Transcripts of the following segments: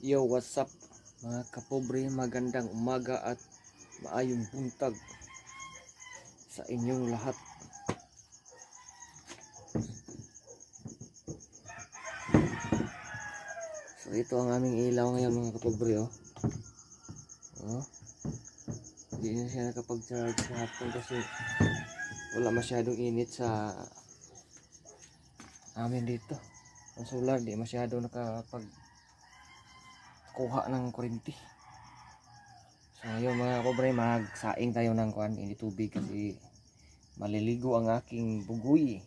Yo, what's up, mga kapobre? Magandang umaga at maayong buntag sa inyong lahat. So ito ang aming ilaw ngayon, mga kapobre, oh. Oh. Hindi na siya nakapag-charge sa hapon kasi wala masyadong init sa amin dito. Ang solar, di masyado nakapag kuha ng kuryente. So ngayon, mga kapobre, magsaing tayo ng kuan, hindi tubig kasi maliligo ang aking bugoy.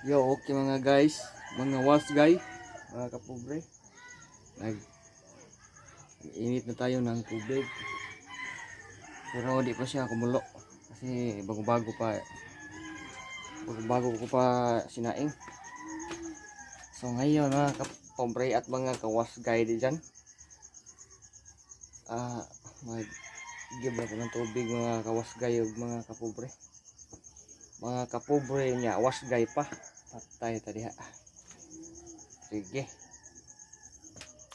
Yo, okay mga guys, mga was guy, mga kapobre. Nag init na tayo ng tubig. Pero di pa siya kumulo kasi bago-bago pa, bago-bago ko pa sinaing. So ngayon, mga kapobre at mga kawas guy di dyan. Ah, mag give ako ng tubig, mga kawas guy ug mga kapobre. Mga kapobre niya, was guy pa. Patay ta diha. Sige.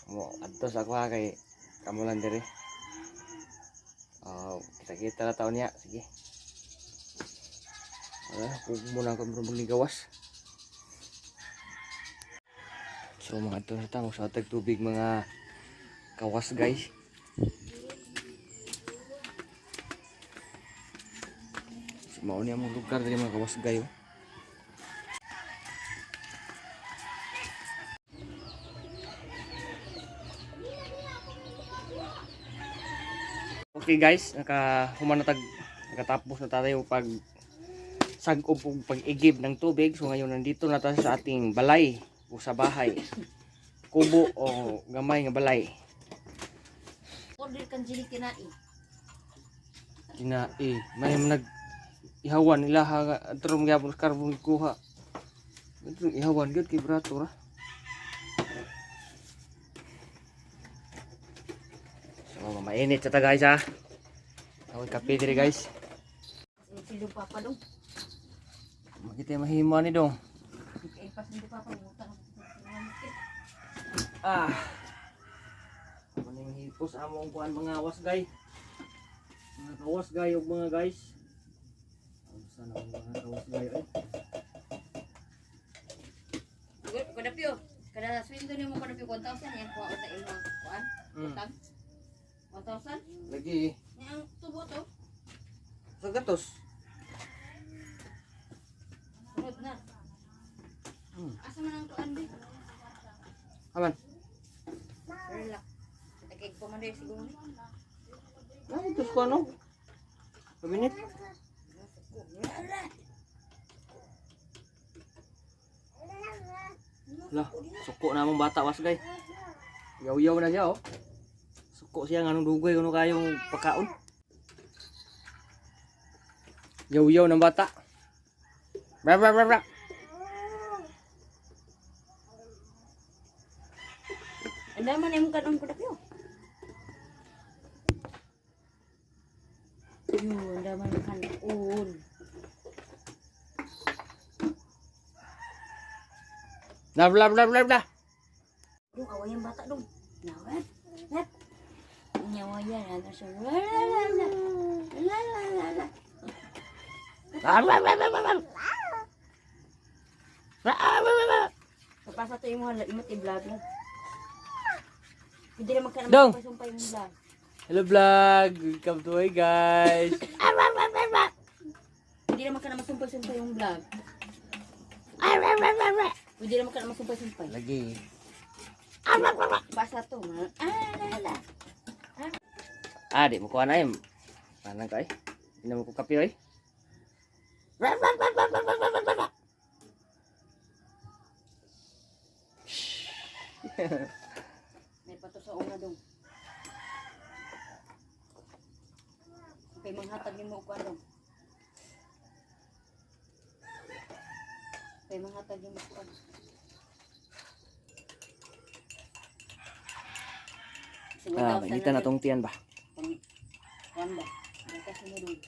Mo adto sa ako ha kay kamo lang diri. Oh, kita-kita na taon niya. Sige. Ah, kung muna ako magligawas. So mga adto na ta mo sa tubig, mga kawas guys. So, mao ni among lugar diri, mga kawas guy, oh. Okay guys, naka human na tag nakatapos na tayo pag sag-ob ug pag-igib ng tubig. So ngayon nandito na tayo sa ating balay o sa bahay. Kubo o gamay nga balay. Order kan jili kinai. Kina eh, may nag ihawan nila ha atrom gyapon carbon kuha. Atong ihawan gyud kay brato ra. So mainit sa ta, guys, ha. Ako kape diri, guys. Silo papa dong. Makita mahimo ani dong. Kay pas hindi papa utang. Ah. Maning hipos among kuan, mga was guy. Mga kawas guy ug mga guys. Unsa na ang mga kawas guy ay? Kada pio. Kada sweldo nimo kada pio 1,000 yan kuha sa imong kuan. Utang. 1,000. Lagi. Ni ang tubo to. Sa gatos. Sunod na. Asa man ang kuan di? Aman. Relax. Nagkig pa man siguro ni. Ano ito ko ano? Kabinet. Lah, suko na among bata, was guy. Yaw-yaw na siya oh. Suko siya nganong dugoy kuno kayong pagkaon. Yaw-yaw ng bata. Bra bra bra bra. Anda man imong kanon kada pio. Yo, anda man kanon. Bla bla bla bla bla. Dong, away ang bata dong. Nawat. Nat. Nyawayan ano siya. La la la la. La la la la. Bla bla bla bla bla. Bla bla bla bla. Kapasa to imo hala imo i-vlog mo. Hindi naman ka naman Dong. sumpay yung vlog. Hello vlog, welcome to my guys. Hindi naman ka naman sumpay-sumpay yung vlog. Hindi naman ka naman sumpay-sumpay. Lagi. Basta to. Ah, la la. Ah, di mo kuha na eh. Panang ka eh. Hindi mo ko kape eh. May pato sa una dong. Kay manghatag nimo og kuan dong. Kay manghatag nimo kuan. Ah, initan na tong tiyan ba? Pang kuan ba? Gatas mo dong.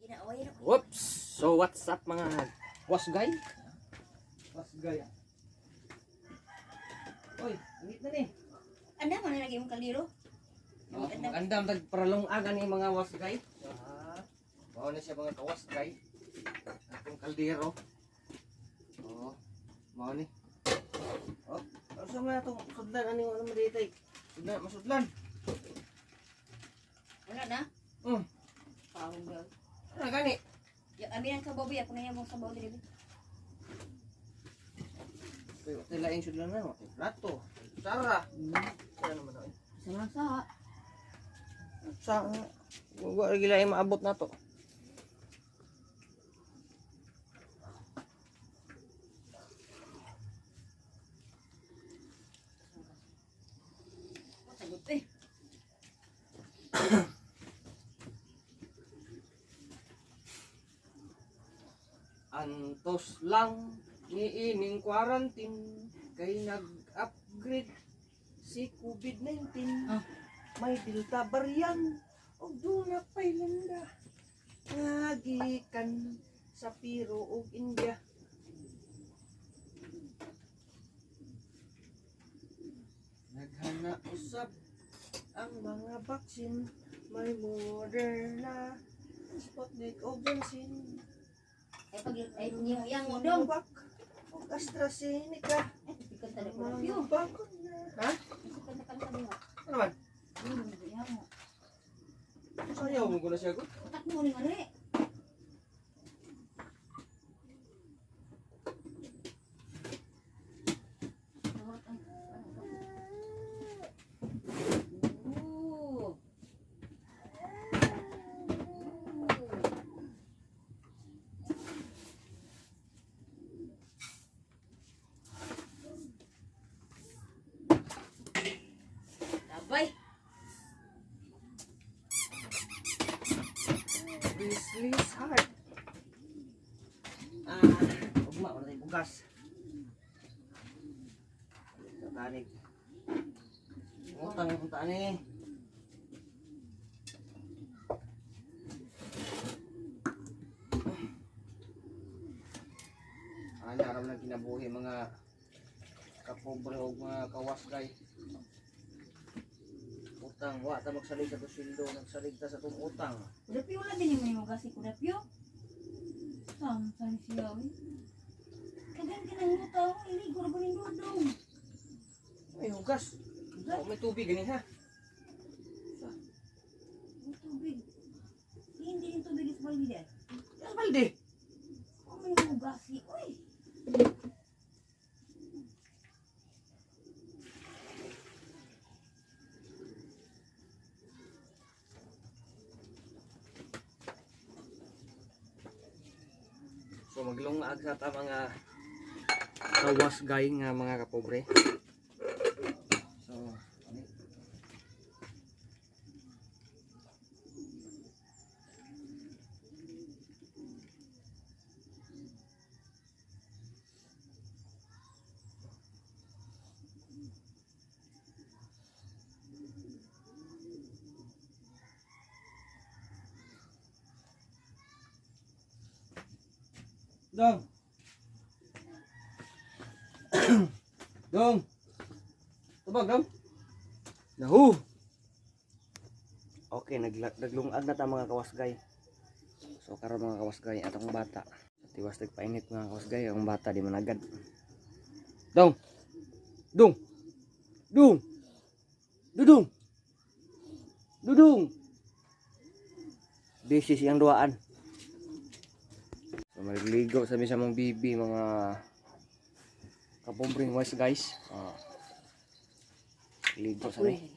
Ginaaway ra. Whoops! So what's up, mga was guy? Was guy. Oy, init na ni. Anda man na lagi imong kaldero. Oh, magandang tagpralong aga ni mga was guy. Ah, mao na siya, mga kawas guy. Atong kaldero. Oh, mao ni. Oh, asa man atong sudlan ani, ano man ditay? Sudlan, masudlan. Wala na. Paong ba? Ano gani? Ya, abi ang sabaw biya, puno mong sabaw diri. Uy, watay laing sudlan na, watay plato. Sara. Ano naman ay? Sa lang sa. Sa wa lagi laing maabot na to. Sagot eh. Antos lang niining quarantine kay nag-upgrade si COVID-19. Ah. May Delta variant ug duna pay landa nga gikan sa Peru ug India. Naghana usab ang mga vaccine, may Moderna, Sputnik ug Janssen. Ay pag ay niyo yang mo dong. Sinovac ug AstraZeneca. Ay pikan ta ko Mga pyo. bakuna. Ha? Pikan ta ka mo. Ano man? Yang mo. Sayaw mo ko na siya ko. Utak mo ni mare. Ooh. Ooh. Tabay. Grizzly's heart. Ah, ugma wala tayong bugas. Tanig. Utang yung punta ni. Ana ra man ang kinabuhi, mga kapobre o mga kawasgay. Utang, wa ta magsalig sa sweldo, nagsalig ta sa tong utang. Kudapyo wala din yung mga kasi kudapyo. Saan saan siya eh? Kagan ka ng mutaw, iligo na ba ng dudong? May hugas. Oh, may tubig gani ha. May tubig. Hindi yung tubig is baldi dahil. Yes, balde. Oh, may hugasi. Uy! So maglungag sa ta, mga kawas gay nga mga kapobre. So, ano? Dong. Dong. Tubag, dong. Nahu. Okay, naglungag na ta, mga kawasgay. So karon, mga kawasgay, atong bata. Tiwas nagpainit, mga kawasgay, ang bata di managad. Dong. Dong. Dong. Dudong. Dudong. Busy siyang duaan. So magligo sabi sa mong bibi, mga kapobreng wise guys. Ah. Ligo sa ni.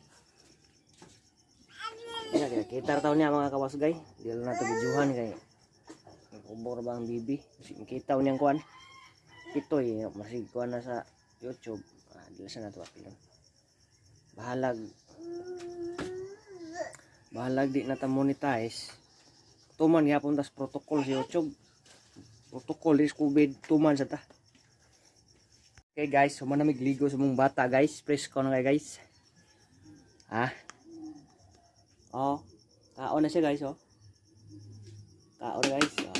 Kaya kaya kita taon niya, mga kawasgay. Di lang nato videohan kay Ubor ba ang bibi? Kasi makita niyang kuan. Pitoy, masig kuan na sa YouTube. Ah, dili sa nato apilon. Bahalag. Bahalag di na ta monetize. Tuman gyapon tas protocol sa YouTube. Protocol is COVID tuman sa ta. Okay guys, so man ligo sa mong bata, guys. Press ko na kay, guys. Ha? Oh. Kaon na siya, guys, oh. Kaon, guys. Oh.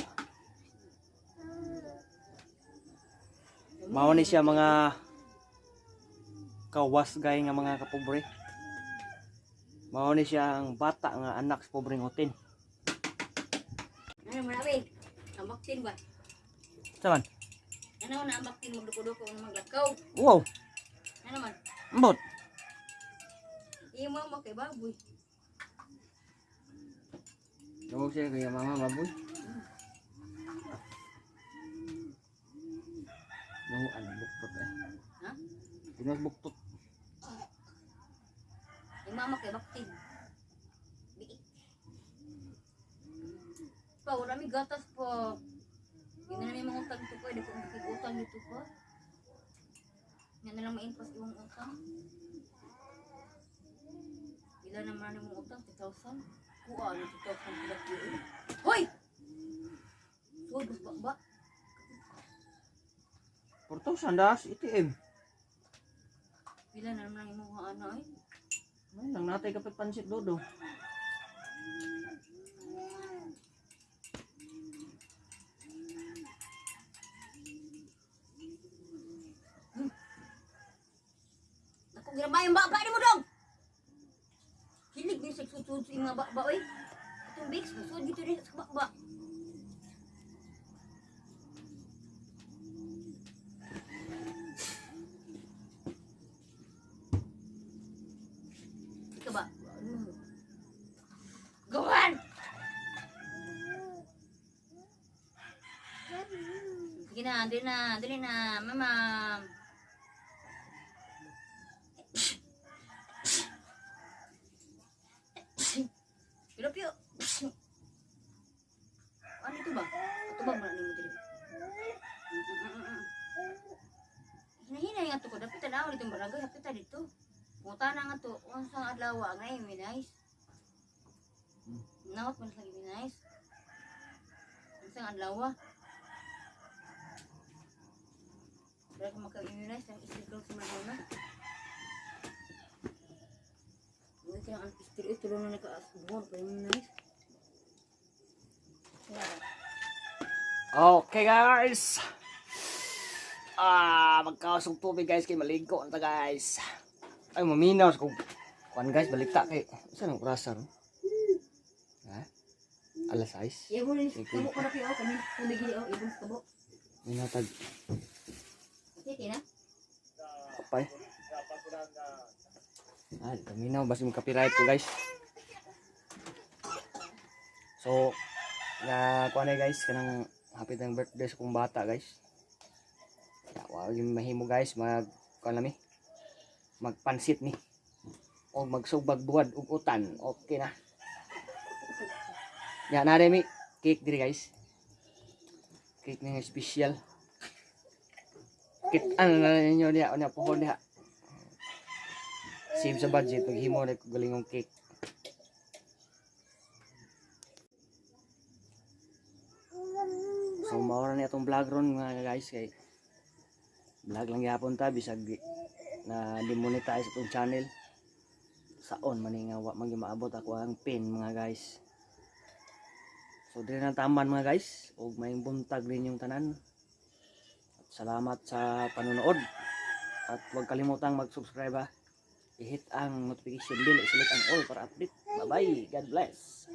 Mao ni siya, mga kawas gay nga mga kapobre. Mao ni siya ang bata nga anak sa pobreng hotin. Ano man abi? Ang vaccine ba? Saman? Ano na ang vaccine, magduko-duko ang maglakaw. Wow, Ano man? ambot. Iyo mama kay baboy. Tawag siya kay mama baboy. No, ano buktot eh. Ha? Pinas buktot. Iyo mama kay vaccine. Biik. Pa, wala mi gatas pa. Hindi na namin mga utang dito pa. Hindi ko makikutang dito pa. Hindi na lang ma-impas yung utang. Pila naman ang utang? 2,000? Kuha, ano 2,000 pila yun? Hoy! Soy, bas ba ba? 4,000 das ATM. Pila na naman ang imong ano ay? May lang natay kapit pansit dodo. Ako ginabay ang baba ni mo dong. Hilig ni sa susud sa imong baba oy. Itong bix, susud dito rin sa baba. Ikaw ba? Ano? Gawan! Sige na, dali na, dali na, mama. Pero pio. Ano ito ba? Ito ba mo nimo diri? Hinahina nga to ko dapat tanaw dito barangay hapit dito. Punta na nga to unsang adlaw nga immunize. Nawat man sa immunize. Unsang adlaw? Pero kung maka-immunize ang istigol sa Madonna. Uy, kaya ang istigol ito na naka-asbuhan pa immunize. Okay guys. Ah, magkausog tubig guys kay maligo ta, guys. Ay, maminaw sa kong kuan guys, balita kay saan ang orasa ron? Ha? Alas 6. Ibon ni Sige. kabo ko na kayo kami tubig gini oh, ibon sa kabo. Minaw tag Okay na. kapay. Ah, minaw basta mo copyright ko, guys. So, na kuan na guys, kanang hapit ang birthday sa kong bata, guys. Ya, wa yung mahimo guys, mag kuan lami. Magpansit ni. O magsugbag buwad ug utan. Okay na. Ya na mi cake diri, guys. Cake nga special. Kit ano na ninyo diha unya pohon diha. Save sa budget, maghimo na ko galingong cake. So mao ra ni atong vlog ron, mga guys, kay vlog lang gyapon ta bisag di na demonetize atong channel. Saon man ni nga wa man gyud maabot ako ang pin, mga guys. So diri na taman, mga guys, ug maayong buntag ninyong tanan. At salamat sa panonood. At huwag kalimutang mag-subscribe ha. I-hit ang notification bell, i-select ang all para update. Bye bye. God bless.